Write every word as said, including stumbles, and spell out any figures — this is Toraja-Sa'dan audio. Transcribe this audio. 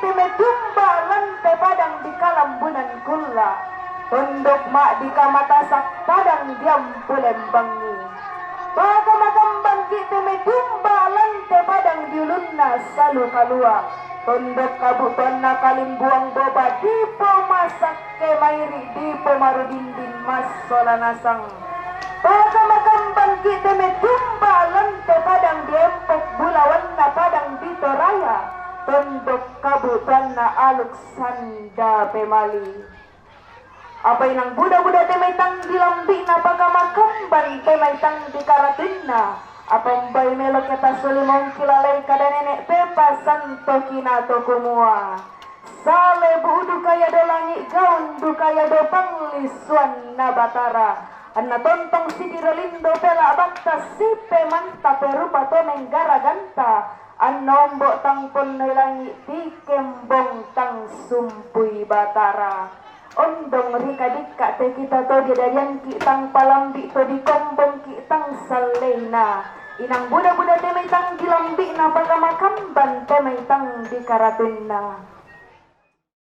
Te mai tumba lan te padang di Kalambunan Kulla, tondok ma di kamatasak padang di Ampulembangi. Pakamakambang ki te mai tumba lan te padang di ulunna Salu Kalua, tondok kabutuanna Kalimbuang Boba di pomasak ke mairi di pomarudindin massola nasang. Pakamakambang ki te mai tumba lan te padang di Empok bulawanna padang di Toraya, tondok kabutuanna Aluk Sanda Pemali. Apa inang buda-buda te mai tang di lambikna, pakamakambang te mai tang di karatinna. Apa mbai melo ke tasuli mongki lalai kada nenek pepasan toki na to kumua. Sale bu dukaya do langi gaun dukaya do panglisuan na Batara. Anna tontong sidiro lindo pela bakta sipe manta perupa to menggaraganta. Anna ombo tangpon noi langi tikembong tang sumpui Batara. Ondong rika dikka te kita to di dadian ki tang palambi to di kombong ki tang salleina. Inang buda-buda te mai tang di lambikna, pakamakambang te mai tang di karatinna.